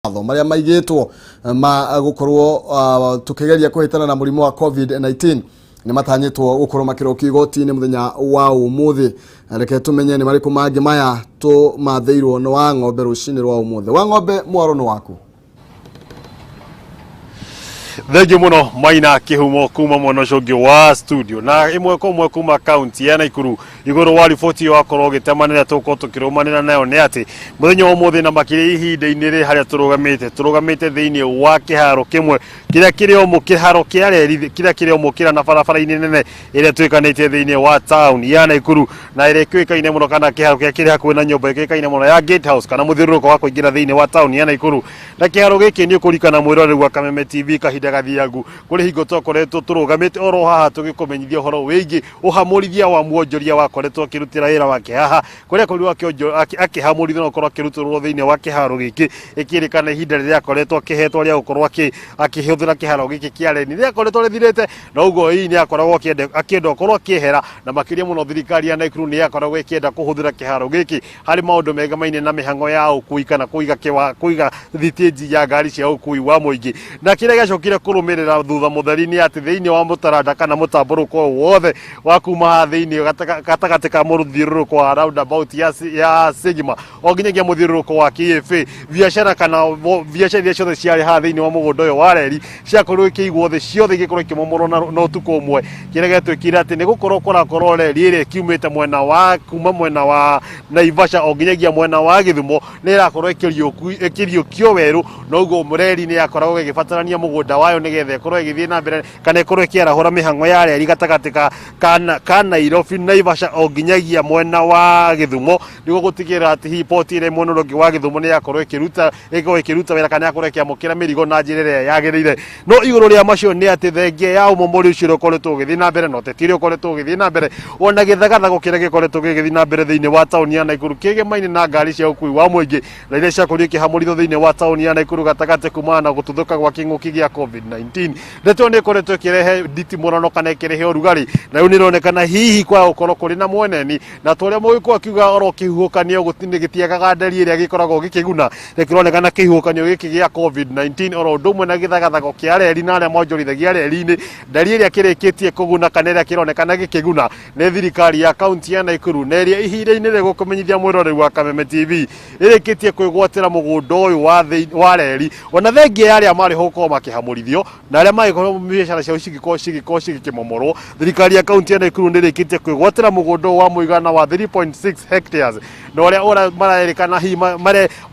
Mawatho marĩa maigĩtwo ma gũkorwo tũkĩgeria kũhĩtana na mũrimũ wa COVID-19 nĩ matanyĩtwo gũkorwo makĩrokio igoti-inĩ mũthenya wa ũmũthĩ. Reke tũmenye nĩ marĩkũ mangĩ maya tũmathĩirwo nĩ wa ng'ombe rũcinĩ rwa ũmũthĩ. Wa ng'ombe, mwaro nĩ waku. Thengiũ mũno, Maina Kĩhumo, kuma mwena ũcio ũngĩ wa studio na ĩmwe kwa ĩmwe kuma kaunti ya Naikuru. Igũrũ wa riboti ĩyo akorwo ũgĩtemanĩra, tũgũkorwo tũkĩrũmanĩra nayo nĩ atĩ mũthenya wa ũmũthĩ na makĩria ihinda-inĩ rĩ harĩa tũrũgamĩte thĩinĩ wa kĩharo kĩmwe kĩrĩa kĩrĩ o kĩharo kĩa reri kĩrĩa kĩrĩ o mũkĩra na barabara-inĩ nene ĩrĩa ĩtuĩkanĩtie thĩinĩ wa taũni ya Naikuru na ĩrĩa ĩkĩũĩkaine mũno, kana kĩharo kĩrĩa kĩrĩ hakuhĩ na nyũmba ĩkĩũĩkaine mũno ya Gate House, kana mũthiũrũrũko wa kũingĩra thĩinĩ wa taũni ya Naikuru. Na kĩharo gĩkĩ nĩ ũkũrikana, mwĩroreri wa Kameme TV, kahinda gathiangu kũrĩ hingo twakoretwo tũrũgamĩte oro haha tũgĩkũmenyithia ũhoro wĩgiĩ ũhamũrithia wa mwonjoria wakoretwo akĩrutĩra wĩra wake haha, kũrĩa akorirwo akĩhamũrithio na gũkorwo akĩrutũrũrwo thĩinĩ wa kĩharo gĩkĩ. Ĩkĩrĩkana ihinda rĩrĩa akoretwo akĩhetwo rĩa gũkorwo akĩhũthĩra kĩharo gĩkĩ kĩa reni rĩakoretwo rĩthirĩte, na ũguo hihi nĩ akoragwo akĩenda gũkorwo akĩehera, na makĩria mũno thirikari ya Naikuru nĩ yakoragwo ĩkĩenda kũhũthĩra kĩharo gĩkĩ harĩ maũndũ megamaine na mĩhang'o ya ũkui kana kũiga thitĩnji ya ngari cia ũkui wa mũingĩ. Na kĩrĩa gĩacokire kũrũmĩrĩra thutha mũtheri nĩ atĩ thĩinĩ wa mũtaranda kana mũtambũrũko ũyũ wothe wa kuma haha thĩinĩ gatagatĩ ka mũthiũrũrũko wa roundabout ya Sigma o nginyagia mũthiũrũrũko wa KFA, biacara kana biacara iria ciothe ciarĩ haha thĩinĩ wa mũgũnda ũyũ wa reri ciakorirwo ikĩigwo thĩ ciothe, igĩkorwo ikĩmomorwo na ũtukũ ũmwe. Kĩrĩa gĩatuĩkire atĩ nĩ gũkorwo kũrakorwo reri ĩrĩa ĩkiumĩte mwena wa kuma mwena wa Naivasha o nginyagia mwena wa Gĩthumo nĩ ĩrakorwo ĩkĩriũkio werũ, na ũguo reri nĩ yakoragwo ĩgĩbatarania mũgũnda wayo nĩgetha ĩkorwo ĩgĩthiĩ na mbere kana ĩkorwo ĩkĩarahũra mĩhang'o ya reri gatagatĩ ka Nairobi, Naivasha o nginyagia mwena wa Gĩthumo, nĩguo gũtigĩrĩra atĩ hihi poti ĩrĩa mwena ũrĩa ũngĩ wa Gĩthumo nĩ yakorwo ĩkĩruta ĩkorwo ĩkĩruta wĩra kana yakorwo ĩkĩamũkĩra mĩrigo na njĩra ĩrĩa yagĩrĩire. No igũrũ rĩa macio nĩ atĩ thengia ya ũmomori ũcio ũrĩa ũkoretwo ũgĩthiĩ na mbere na ũteti ũrĩa ũkoretwo ũgĩthiĩ na mbere, ona gĩthagathago kĩrĩa gĩkoretwo gĩgĩthiĩ na mbere thĩinĩ wa taũni ya Naikuru kĩgemaine na ngari cia ũkui wa mũingĩ na iria ciakorirwo ikĩhamũrithio thĩinĩ wa taũni ya Naikuru gatagatĩ kumana na gũtuthũka gwa kĩng'ũki gĩa COVID-19, ndeto ĩyo nĩ ĩkoretwo ĩkĩrehe nditimũrano kana ĩkĩrehe ũrugarĩ, na rĩu nĩ ĩronekana hihi kwa gũkorwo kũrĩ na mweneni. Na ta ũrĩa mũgĩkũyũ akiuga, oro kĩhuhũkanio gĩtiagaga nderi ĩrĩa gĩkoragwo gĩkĩguna, nĩkĩronekana kĩhuhũkanio gĩkĩ gĩa COVID-19 oro ũndũ ũmwe na gĩthagathago kĩa reri na arĩa monjorithagia reri-inĩ, nderi ĩrĩa kĩrĩkĩtie kũguna kana ĩrĩa kĩronekana gĩkĩguna nĩ thirikari ya kaunti ya Naikuru, na ĩrĩa ihinda-inĩ rĩrĩ gũkũmenyithia mwĩroreri wa Kameme TV ĩrĩkĩtie kwĩgwatĩra mũgũnda ũyũ wa reri, ona thengia ya arĩa marĩ ho gũkorwo makĩhamũrithio na arĩa magĩkorwo biacara ciao cigĩkorwo cigĩkĩmomorwo. Thirikari ya kaunti ya Nakuru nĩ ĩrĩkĩtie kwĩgwatĩra mũgũnda ũyũ wa mũigana wa 3.6 hectares, na ũrĩa marerĩkana hihi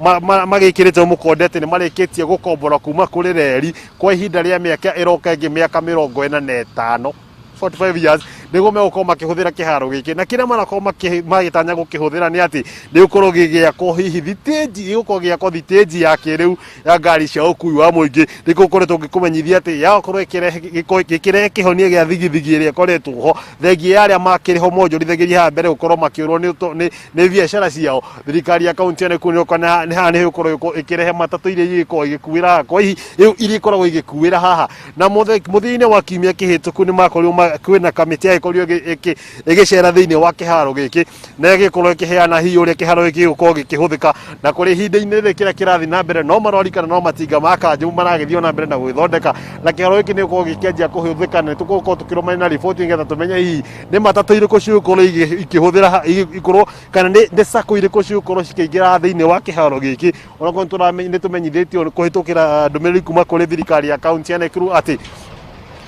magĩkĩrĩte mũkonde atĩ nĩ marĩkĩtie gũkombora kuma kũrĩ reri kwa ihinda rĩa mĩaka ĩroka ĩngĩ mĩaka 45, 45 years, nĩguo megũkorwo makĩhũthĩra kĩharo gĩkĩ. Na kĩrĩa marakorwo magĩtanya gũkĩhũthĩra nĩ atĩ nĩ gũkorwo gĩgĩakwo hihi thitĩnji, gĩgũkorwo gĩgĩakwo thitĩnji ya kĩrĩu ya ngari cia ũkui wa mũingĩ. Nĩguo ũkoretwo ngĩkũmenyithia atĩ yakorwo gĩkĩrehe kĩhonia gĩa thigithigi ĩrĩa ĩkoretwo ho, thengia ya arĩa makĩrĩ ho monjorithagĩria haha mbere gũkorwo makĩũrwo nĩ biacara ciao. Thirikari ya kaunti ya Nakuru nĩ haha nĩ ĩgũkorwo ĩkĩrehe matatũ iria igĩkorwo igĩkuĩra haha kwa iria ikoragwo igĩkuĩra haha. Na mũthia-inĩ wa kiumia kĩhĩtũku nĩ makorirwo kwĩna kamĩtĩ yagĩkorirwo ĩgĩcera thĩinĩ wa kĩharo gĩkĩ na ĩgĩkorwo ĩkĩheana hihi ũrĩa kĩharo gĩkĩ gĩgũkorwo gĩkĩhũthĩka. Na kũrĩ ihinda-inĩ rĩrĩ kĩrĩa kĩrathiĩ na mbere no marorikana no matinga ma kanjũ maragĩthiĩ ona mbere na gũgĩthondeka, na kĩharo gĩkĩ nĩ gũkorwo gĩkĩanjia kũhũthĩka, na nĩ tũgũkorwo tũkĩrũmania na riboti nĩgetha tũmenye hihi nĩ matatũ irĩkũ cigũkorwo ikĩhũthĩra ikorwo kana nĩ sacco irĩkũ cigũkorwo cikĩingĩra thĩinĩ wa kĩharo gĩkĩ. Onakorwo nĩ tũmenyithĩtio kũhĩtũkĩra ndũmĩrĩri kuma kũrĩ thirikari ya kaunti ya Nakuru atĩ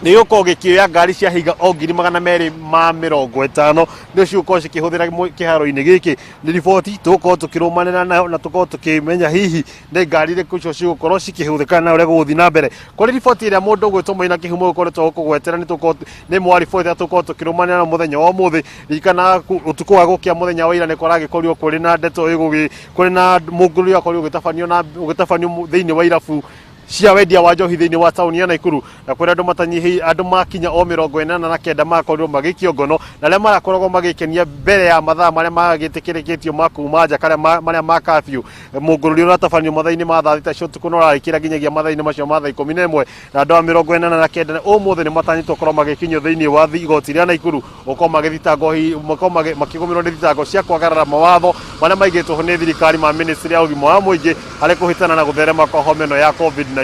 nĩ gĩgũkorwo gĩkĩoya ngari cia higa o 250,000 nĩ cigũkorwo cikĩhũthĩra kĩharo-inĩ gĩkĩ. Nĩ riboti tũgũkorwo tũkĩrũmanĩra nayo na tũkorwo tũkĩmenya hihi nĩ ngari irĩkũ icio cigũkorwo cikĩhũthĩka na ũrĩa gũgũthiĩ na mbere. Kũrĩ riboti ĩrĩa mũndũ ũgwĩtwo Maina Kĩhumo ũkoretwo gũkũgwetera, nĩ mwa riboti ĩrĩa tũgũkorwo tũkĩrũmanĩra nayo mũthenya wa ũmũthĩ. Ririkana ũtukũ wa gũkĩa mũthenya wa ira nĩ kũragĩkorirwo kũrĩ na ndeto ĩgũgĩ kũrĩ na mũngũrĩ wakorirwo ũgĩtabanio thĩinĩ wa irabu Cia wendia wa njohi thĩinĩ wa taũni ya Naikuru, na kũrĩa andũ matanyihi andũ makinya o 89 makorirwo magĩikio ngono na arĩa marakoragwo magĩkenia mbere ya mathaa marĩa magĩtĩkĩrĩkĩtio ma kuma nja karĩa marĩa ma curfew. Mũngũrũri ũratabanio mathaa-inĩ ma thaa 6 cia ũtukũ na ũrarĩkĩra nginyagia mathaa-inĩ macio ma thaa 11, na andũ a 89 ũmũthĩ nĩ matanyĩtwo gũkorwo magĩkinyio thĩinĩ wa igoti rĩa Naikuru gũkorwo magĩthitangwo, hihi gũkorwo makĩgũmĩrwo nĩ thitango cia kwagarara mawatho marĩa maigĩtwo nĩ thirikari ma ministry ya ũgima wa mũingĩ harĩ kũhĩtana na gũtherema kwa homa ĩno ya COVID-19.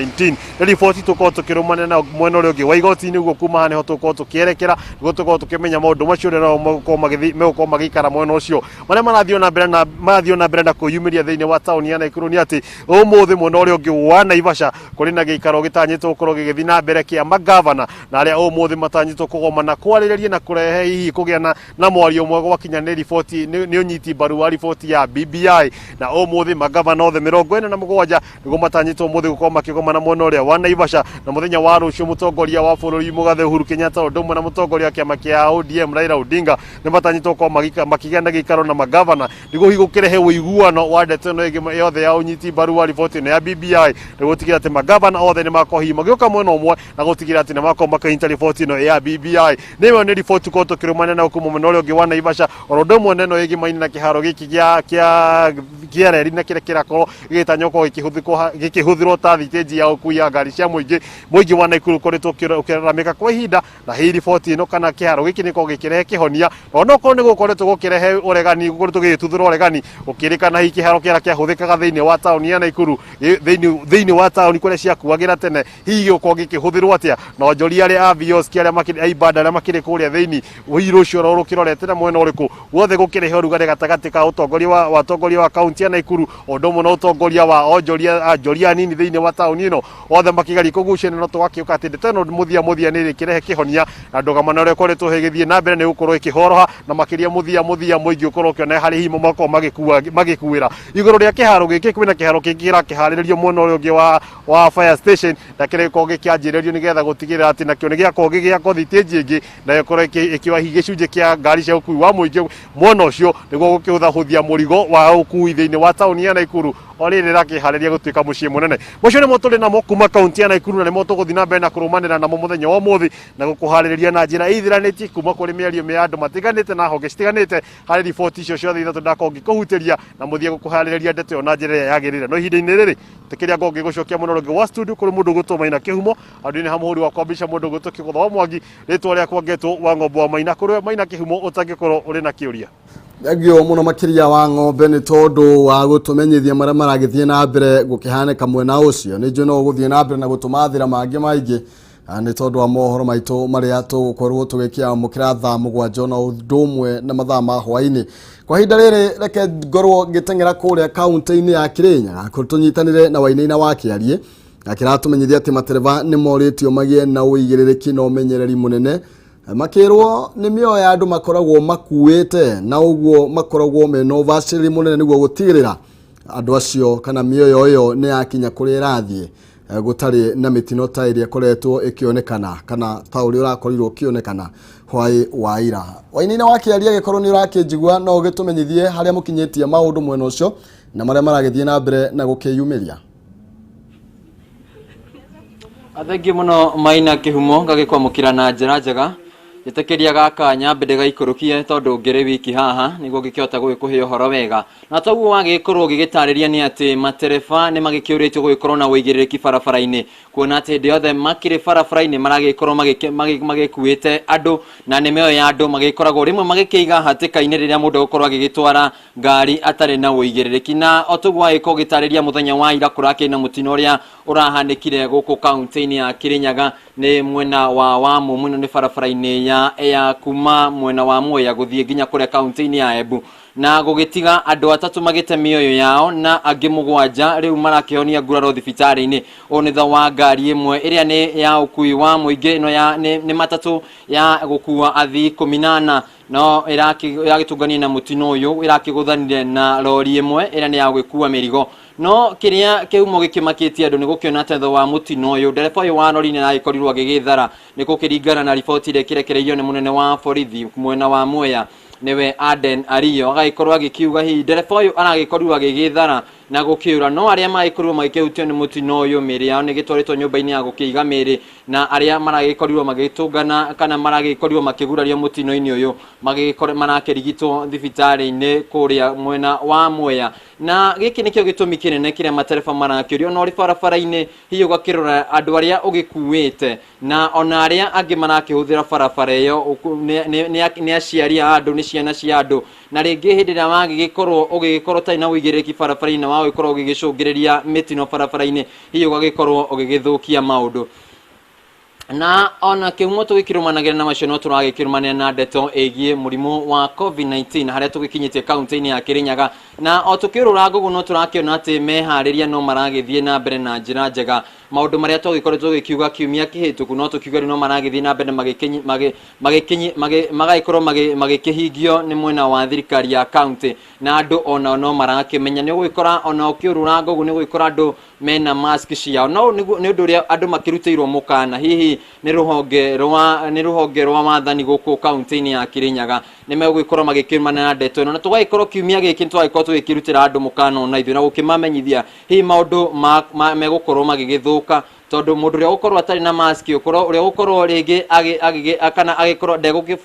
Nĩ riboti tũkorwo tũkĩrũmanĩra nayo mwena ũrĩa ũngĩ wa igoti-inĩ, ũguo kuma haha nĩho tũgũkorwo tũkĩerekera nĩguo tũkorwo tũkĩmenya maũndũ macio ũrĩa nao megũkorwo magĩikara mwena ũcio. Marĩa marathiĩ na mbere na kwĩyumĩria thĩinĩ wa taũni ya Naikuru nĩ atĩ ũmũthĩ mwena ũrĩa ũngĩ wa Naivasha kũrĩ na gĩikaro gĩtanyĩtwo gũkorwo gĩgĩthiĩ na mbere kĩa magavana, na arĩa ũmũthĩ matanyĩtwo kũgomana kwarĩrĩria na kũrehe hihi kũgĩa na mwario ũmwe gwakinya nĩ riboti nĩ ũnyiti mbaru wa riboti ya BBI. Na ũmũthĩ magavana othe 47 nĩguo matanyĩtwo ũmũthĩ gũkorwo makĩgomana mwena ũrĩa wa Naivasha. Na mũthenya wa rũciũ mũtongoria wa bũrũri mũgathe Uhuru Kenyatta ũndũ ũmwe na mũtongoria wa kĩama kĩa ODM Raila Odinga nĩ matanyĩtwo gũkorwo makĩgĩa na gĩikaro na magavana nĩguo hihi gũkĩrehe ũiguano wa ndeto ĩno ĩngĩ yothe ya ũnyiti mbaru wa riboti ĩno ya BBI, nĩguo gũtigĩrĩra atĩ magavana othe nĩ makorwo hihi magĩũka mwena ũmwe na gũtigĩrĩra atĩ nĩ makorwo makĩnyita riboti ĩno ya BBI. Nĩ ĩyo nĩ riboti tũkorwo tũkĩrũmania nayo kuma mwena ũrĩa ũngĩ wa Naivasha, oro ũndũ ũmwe na ĩno ĩgĩmaine na kĩharo gĩkĩ kĩa reri na kĩrĩa kĩrakorwo gĩgĩtanywo gũkorwo gĩkĩhũthĩrwo ta thitĩnji ya ũkui ya ngari cia mũingĩ. Mũingĩ wa Naikuru ũkoretwo ũkĩraramĩka kwa ihinda, na hihi riboti ĩno kana kĩharo gĩkĩ nĩgĩkorwo gĩkĩrehe kĩhonia, na onokorwo nĩ gũkoretwo gũkĩrehe ũregani, gũkoretwo gĩgĩtuthũra ũregani gũkĩrĩkana hihi kĩharo kĩrĩa kĩahũthĩkaga thĩinĩ wa taũni ya Naikuru, thĩinĩ wa taũni kũrĩa ciakuagĩra tene, hihi gĩgũkorwo gĩkĩhũthĩrwo atĩa na onjoria arĩa a vioski arĩa makĩrĩ a ibanda arĩa makĩrĩ kũrĩa thĩinĩ, hihi rũciũ oro rũkĩrorete na mwena ũrĩkũ guothe gũkĩrehe ũrugarĩ gatagatĩ ka ũtongoria wa ũtongoria wa kaunti ya Naikuru o ũndũ ũmwe na ũtongoria wa onjoria anjoria anini thĩinĩ wa taũni ĩno, othe makĩgeria kũgucĩrĩria, no tũgakĩũka atĩ ndeto ĩno mũthia mũthia nĩ ĩrĩkĩrehe kĩhonia na ndũgamano ũrĩa ũkoretwo ĩgĩthiĩ na mbere nĩ gũkorwo ĩkĩhoroha, na makĩria mũthia mũthia mũingĩ ũkorwo ũkĩona harĩ hihi makorwo magĩkuĩra igũrũ rĩa kĩharo gĩkĩ. Kwĩna kĩharo kĩngĩ kĩrakĩharĩrĩrio mwena ũrĩa ũngĩ wa fire station, na kĩrĩa gĩkorwo gĩkĩanjĩrĩrio nĩgetha gũtigĩrĩra atĩ nakĩo nĩ gĩakorwo gĩgĩakwo thitĩnji ĩngĩ na ĩkorwo ĩkĩoya hihi gĩcunjĩ kĩa ngari cia ũkui wa mũingĩ mwena ũcio, nĩguo gũkĩhũthahũthia mũrigo wa ũkui thĩinĩ wa taũni ya Naikuru o rĩrĩ ĩrakĩharĩria gũtuĩka mũciĩ mũnene. Macio nĩmo tũrĩ namo kuma kaunti ya Naikuru, na nĩmo tũgũthiĩ na mbere na kũrũmanĩra namo mũthenya wa ũmũthĩ na gũkũharĩrĩria na njĩra ĩithiranĩtie kuma kũrĩ mĩario ya andũ matiganĩte na honge citiganĩte harĩ riboti icio ciothe ithatũ ndakorwo ngĩkũhutĩria, na mũthia gũkũharĩrĩria ndeto ĩyo na njĩra ĩrĩa yagĩrĩire. No ihinda-inĩ rĩrĩ tĩkĩria ngorwo ngĩgũcokia mũno rũngĩ wa studio kũrĩ mũndũ ũgwĩtwo Maina Kĩhumo, handũ-inĩ ha mũhũri wakwa mbica mũndũ ũgwĩtwo Kĩgũtha wa Mwangi. Rĩtwa rĩakwa ngetwo wa Ng'ombe wa Maina. Kũrĩ we Maina Kĩhumo ũtangĩkorwo ũrĩ na kĩũria. Thengio mũno makĩria wa Ng'ombe nĩ tondũ wa gũtũmenyithia marĩa maragĩthiĩ na mbere gũkĩhanĩka mwena ũcio. Nĩ njũĩ no ũgũthiĩ na mbere na gũtũmathĩra mangĩ maingĩ nĩ tondũ wa mohoro maitũ marĩa tũgũkorwo tũgĩkĩamũkĩra thaa 7 na ũndũ ũmwe na mathaa ma hwaĩ-inĩ. Kwa ihinda rĩrĩ reke ngorwo ngĩteng'era kũrĩa kaunti-inĩ ya Kĩrĩnyaga tũnyitanĩre na Wainaina wa Kĩariĩ, na kĩratũmenyithia atĩ matereba nĩ morĩtio magĩe na ũigĩrĩrĩki na ũmenyereri mũnene, makĩrwo nĩ mĩoyo ya andũ makoragwo makuĩte, na ũguo makoragwo mena ũbacĩrĩri mũnene nĩguo gũtigĩrĩra andũ acio kana mĩoyo ĩyo nĩ yakinya kũrĩa ĩrathiĩ gũtarĩ na mĩtino ta ĩrĩa ĩkoretwo ĩkĩonekana kana ta ũrĩa ũrakorirwo ũkĩonekana hwaĩ wa ira. Wainaina wa Kĩaria, gĩkorwo nĩ ũrakĩnjigua, no ũgĩtũmenyithie harĩa mũkinyĩtie maũndũ mwena ũcio na marĩa maragĩthiĩ na mbere na gũkĩyumĩria. Thengiũ mũno Maina Kĩhumo, ngagĩkwamũkĩra na njĩra njega. Njĩtĩkĩria gaka nyambe ndĩgaikũrũkie tondũ ngĩrĩ wiki haha nĩguo ngĩkĩhota gũgĩkũhe ũhoro wega. Na toguo wagĩkorwo ũgĩgĩtarĩria nĩ atĩ matereba nĩ magĩkĩũrĩtio gũgĩkorwo na ũigĩrĩrĩki barabara-inĩ, kuona atĩ hĩndĩ yothe makĩrĩ barabara-inĩ maragĩkorwo magĩkuĩte andũ, na nĩ mĩoyo ya andũ magĩkoragwo rĩmwe magĩkĩiga hatĩka-inĩ rĩrĩa mũndũ egũkorwo agĩgĩtwara ngari atarĩ na ũigĩrĩrĩki. Na o toguo wagĩkorwo ũgĩtarĩria, mũthenya wa ira kũrakĩrĩ na mũtino ũrĩa ũrahanĩkire gũkũ kaunti-inĩ ya Kĩrĩnyaga, nĩ mwena wa Wamumu, ĩno nĩ barabara-inĩ ya kuma mwena wa Mwea gũthiĩ nginya kũrĩa kaunti-inĩ ya Embu, na gũgĩtiga andũ atatũ magĩte mĩoyo yao na angĩ 7 rĩu marakĩhonia nguraro thibitarĩ-inĩ. Ũũ nĩ thutha wa ngari ĩmwe ĩrĩa nĩ ya ũkui wa mũingĩ, ĩno ya nĩ matatũ ya gũkua athii 14, no ĩragĩtũngania na mũtino ũyũ, ĩrakĩgũthanire na rori ĩmwe ĩrĩa nĩ ya gũgĩkua mĩrigo. No kĩrĩa kĩhumo gĩkĩmakĩtie andũ nĩ gũkĩona atĩ thutha wa mũtino ũyũ ndereba ũyũ wa rori nĩ aragĩkorirwo agĩgĩthara. Nĩ gũkĩringana na riboti ĩrĩa ĩkĩrekereirio nĩ mũnene wa borithi mwena wa Mwea. Nĩwe Aden Ario agagĩkorwo agĩkiuga hihi ndereba ũyũ aragĩkorirwo agĩgĩthara na gũkĩũra, no arĩa magĩkorirwo magĩkĩhutio nĩ mũtino ũyũ mĩĩrĩ yao nĩ ĩgĩtwarĩtwo nyũmba-inĩ ya gũkĩiga mĩĩrĩ, na arĩa maragĩkorirwo magĩtũngana kana maragĩkorirwo makĩgurario mũtino-inĩ ũyũ marakĩrigitwo thibitarĩ-inĩ kũrĩa mwena wa Mwea. Na gĩkĩ nĩkĩo gĩtũmi kĩnene kĩrĩa matereba marakĩũrio, ona ũrĩ barabara-inĩ hihi ũgakĩrora andũ arĩa ũgĩkuĩte na ona arĩa angĩ marakĩhũthĩra barabara ĩyo nĩ aciari a andũ, nĩ ciana cia andũ, na rĩngĩ hĩndĩ ĩrĩa wagĩgĩkorwo ũgĩgĩkorwo ũtarĩ na ũigĩrĩrĩki barabara-inĩ na wagĩkorwo ũgĩgĩcũngĩrĩria mĩtino barabara-inĩ, hihi ũgagĩkorwo ũgĩgĩthũkia maũndũ. Na ona kĩhumo tũgĩkĩrũmanagĩra na macio, no tũragĩkĩrũmanĩra na ndeto ĩgiĩ mũrimũ wa COVID-19 harĩa tũgĩkinyĩtie kaunti-inĩ ya Kĩrĩnyaga, na o tũkĩũrũra ngũgũ no tũrakĩona atĩ meharĩria no maragĩthiĩ na mbere na njĩra njega. Maũndũ marĩa twagĩkoretwo tũgĩkiuga kiumia kĩhĩtũku, no tũkiuga rĩu no maragĩthiĩ na mbere magagĩkorwo magĩkĩhingio nĩ mwena wa thirikari ya kaunti, na andũ onao no marakĩmenya. Nĩ ũgũgĩkora ona ũkĩũrũra ngũgũ nĩ ũgũgĩkora andũ mena mask ciao, no nĩ ũndũ ũrĩa andũ makĩrutĩirwo mũkana hihi nĩ rũhonge rwa wathani gũkũ kaunti-inĩ ya Kĩrĩnyaga nĩ megũgĩkorwo magĩkĩrũmana na ndeto ĩno. Na tũgagĩkorwo kiumia gĩkĩ nĩ twagĩkorwo tũgĩkĩrutĩra andũ mũkana ona ithuĩ na gũkĩmamenyithia hihi maũndũ megũkorwo magĩgĩthũka, tondũ mũndũ ũrĩa ũgũkorwo atarĩ na mask, ũkorwo ũrĩa ũgũkorwo rĩngĩ kana agĩkorwo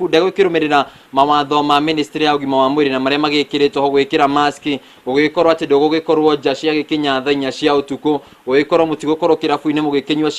ndegũkĩrũmĩrĩra mawatho ma ministry ya ũgima wa mwĩrĩ na marĩa magĩkĩrĩtwo ho gwĩkĩra mask, gũgĩkorwo atĩ ndũgũgĩkorwo nja ciagĩkinya thaa 4 cia ũtukũ, gũgĩkorwo mũtigũkorwo kĩrabu-inĩ mũgĩkĩnyua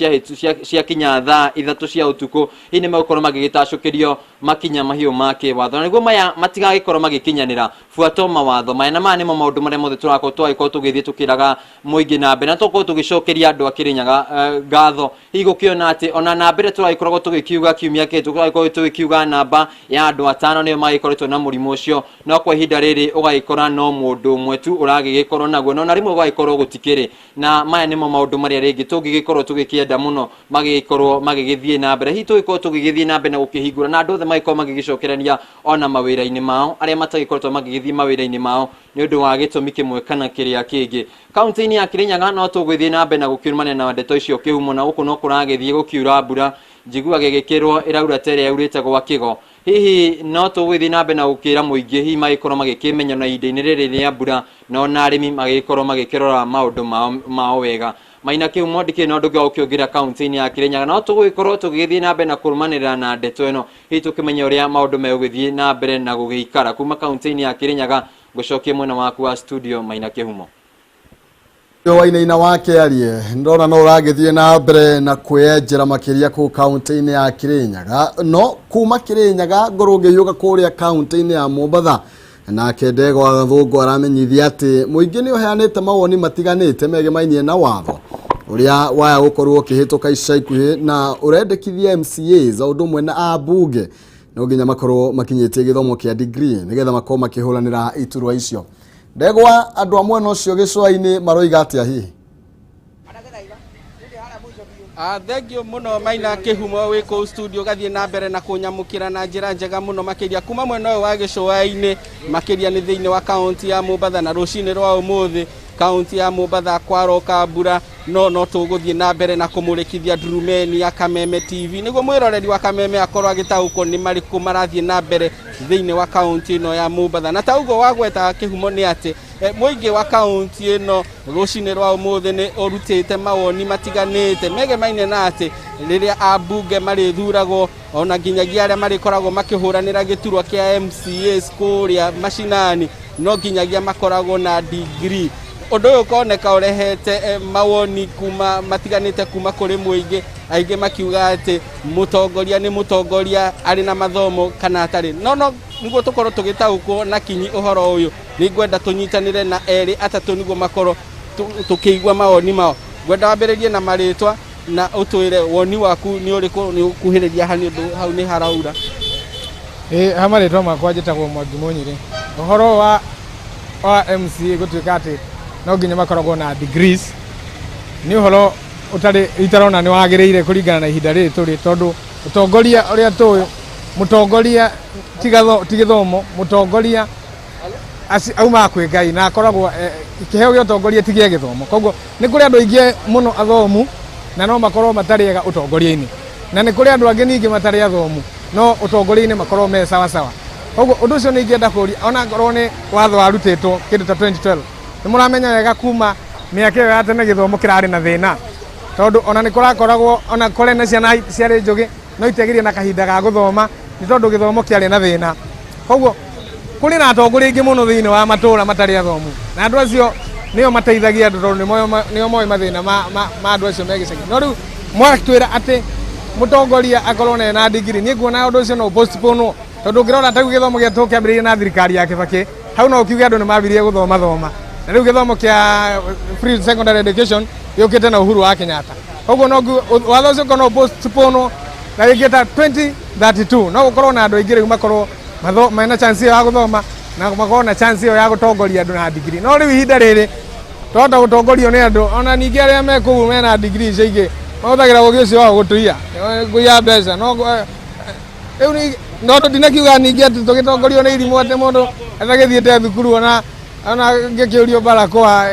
ciakinya thaa 3 cia ũtukũ, hihi nĩ megũkorwo magĩgĩtacũkĩrio makinya mahiũ ma kĩwatho, na nĩguo maya matigagĩkorwo magĩkinyanĩra, buato mawatho maya. Na maya nĩmo maũndũ marĩa mothe tũrakorwo twagĩkorwo tũgĩthiĩ tũkĩraga mũingĩ na mbere, na tũkorwo tũgĩcokeria andũ a Kĩrĩnyaga ngatho hihi gũkĩona atĩ ona namba ĩrĩa tũragĩkoragwo tũgĩkiuga kiumia kĩhĩtũku, tũragĩkorwo tũgĩkiuga namba ya andũ atano nĩo magĩkoretwo na mũrimũ ũcio, no kwa ihinda rĩrĩ ũgagĩkora no mũndũ ũmwe tu ũragĩgĩkorwo naguo, no na rĩmwe ũgagĩkorwo gũtikĩrĩ. Na maya nĩmo maũndũ marĩa rĩngĩ tũngĩgĩkorwo tũgĩkĩenda mũno magĩgĩkorwo magĩgĩthiĩ na mbere, hihi tũgĩkorwo tũgĩgĩthiĩ na mbere na gũkĩhingũra na andũ othe magĩkorwo magĩgĩcokerania ona mawĩra-inĩ mao, arĩa matagĩkoretwo magĩgĩthiĩ mawĩra-inĩ mao nĩ ũndũ wa gĩtũmi kĩmwe kana kĩrĩa kĩngĩ kaunti-inĩ ya Kĩrĩnyaga. No tũgũthiĩ na mbere na gũkĩrũmania na ndeto icio kĩhumo, na gũkũ no kũragĩthiĩ gũkiura mbura, njiguaga ĩgĩkĩrwo ĩraura ta ĩrĩa yaurĩte gwa kĩgo. Hihi no tũgũgĩthiĩ na mbere na gũkĩra mũingĩ hihi magĩkorwo magĩkĩmenya na ihinda-inĩ rĩrĩ rĩa mbura, na ona arĩmi magĩkorwo magĩkĩrora maũndũ mao wega. Maina Kĩhumo, ndikĩrĩ na ũndũ ũngĩ wa gũkĩongerera kaunti-inĩ ya Kĩrĩnyaga, no tũgũgĩkorwo tũgĩgĩthiĩ na mbere na kũrũmanĩrĩra na ndeto ĩno, hihi tũkĩmenye ũrĩa maũndũ megũgĩthiĩ na mbere na gũgĩikara. Kuma kaunti-inĩ ya Kĩrĩnyaga, ngũcokie mwena waku wa studio, Maina Kĩhumo. Wainaina wake arie, ndona no ũragĩthiĩ na mbere na kwĩyenjera makĩria kũu kaunti-inĩ ya Kĩrĩnyaga. No kuma Kĩrĩnyaga ngorwo ngĩhiũka kũrĩa kaunti-inĩ ya Mombatha, nake Ndegwa Gathũngũ aramenyithia atĩ mũingĩ nĩ ũheanĩte mawoni matiganĩte megemainie na watho ũrĩa waya gũkorwo ũkĩhĩtũka ica ikuhĩ na ũrendekithia MCAs o ũndũ ũmwe na ambunge no nginya makorwo makinyĩtie gĩthomo kĩa degree nĩgetha makorwo makĩhũranĩra iturwa icio. Ndegwa, andũ a mwena ũcio gĩcũa-inĩ maroiga atĩa hihi? Thengio mũno, Maina Kĩhumo, wĩ kũu studio gathiĩ na mbere na kũnyamũkĩra na njĩra njega mũno makĩria kuma mwena ũyũ wa gĩcũa-inĩ, makĩria nĩ thĩinĩ wa kaunti ya Mombatha. Na rũcinĩ rwa ũmũthĩ kaunti ya Mombatha kwaroka mbura, no tũgũthiĩ na mbere na kũmũrĩkithia ndurumeni ya Kameme TV nĩguo mwĩroreri wa Kameme akorwo agĩtaũkwo nĩ marĩkũ marathiĩ na mbere thĩinĩ wa kaunti ĩno ya Mombatha. Na ta ũguo wagweta, Kĩhumo, nĩ atĩ mũingĩ wa kaunti ĩno rũcinĩ rwa ũmũthĩ nĩ ũrutĩte mawoni matiganĩte megemaine na atĩ rĩrĩa ambunge marĩthuragwo, ona nginyagia arĩa marĩkoragwo makĩhũranĩra gĩturwa kĩa MCAs kũrĩa macinani, no nginyagia makoragwo na degree. Ũndũ ũyũ ũkoneka ũrehete mawoni kuma matiganĩte kuma kũrĩ mũingĩ, aingĩ makiuga atĩ mũtongoria nĩ mũtongoria arĩ na mathomo kana atarĩ. No nĩguo tũkorwo tũgĩtaũkwo na kinyi ũhoro ũyũ, nĩ ngwenda tũnyitanĩre na erĩ atatũ nĩguo makorwo tũkĩigua mawoni mao. Ngwenda wambĩrĩrie na marĩtwa na ũtwĩre woni waku nĩ ũrĩkũ. Nĩ ũkuhĩrĩria ha nĩ ũndũ hau nĩ haraura. Ĩ, ha marĩtwa makwa njĩtagwo Mwangi Mũnyĩrĩ. Ũhoro wa MCA gũtuĩka atĩ no nginya makoragwo na degrees nĩ ũhoro ũtarĩ itarona nĩ wagĩrĩire kũringana na ihinda rĩrĩ tũrĩ, tondũ ũtongoria ũrĩa tũĩ, mũtongoria ti gĩthomo, mũtongoria aumaga kwĩ Ngai na akoragwo kĩheo gĩa ũtongoria ti gĩa gĩthomo. Koguo nĩ kũrĩ andũ aingĩ mũno athomu na no makorwo matarĩ ega ũtongoria-inĩ, na nĩ kũrĩ andũ angĩ ningĩ matarĩ athomu no ũtongoria-inĩ makorwo me sawa sawa. Koguo ũndũ ũcio nĩ ingĩenda kũria, ona ngorwo nĩ watho warutĩtwo kĩndũ ta 2012, nĩ mũramenya wega kuma mĩaka ĩyo ya tene gĩthomo kĩrarĩ na thĩna, tondũ ona nĩ kũrakoragwo ona kũrĩ na ciana ciarĩ njũgĩ no itiagĩrĩire na kahinda ga gũthoma nĩ tondũ gĩthomo kĩarĩ na thĩna. Koguo kũrĩ na atongoria aingĩ mũno thĩinĩ wa matũra matarĩ athomu, na andũ acio nĩo mateithagia andũ tondũ nĩo moĩ mathĩna ma andũ acio me gĩcagi. No rĩu mwatwĩra atĩ mũtongoria akorwo na degree, niĩ nguona ũndũ ũcio no ũpostponwo, tondũ ũngĩrora ta rĩu gĩthomo gĩa tũkĩambĩrĩirie na thirikari ya Kibaki, hau no ũkiuge andũ nĩ mambirie gũthoma thoma, na rĩu gĩthomo kĩa free secondary education gĩũkĩte na Uhuru wa Kenyatta. Koguo no watho ũcio no ũpostponwo na rĩngĩ ta 2032 no gũkorwo na andũ aingĩ rĩu makorwo mena chance ĩyo ya gũthoma na makorwo na chance ĩyo ya gũtongoria andũ na degree. No rĩu ihinda rĩrĩ twahota gũtongorio nĩ andũ ona ningĩ arĩa me kũu mena degree icio ingĩ mahũthagĩra ũgĩ ũcio wao gũtũiya, kũiya mbeca. No rĩu no ndinakiuga ningĩ atĩ tũgĩtongorio nĩ irimũ atĩ mũndũ atagĩthiĩte thukuru ona ngĩkĩũrio barakoa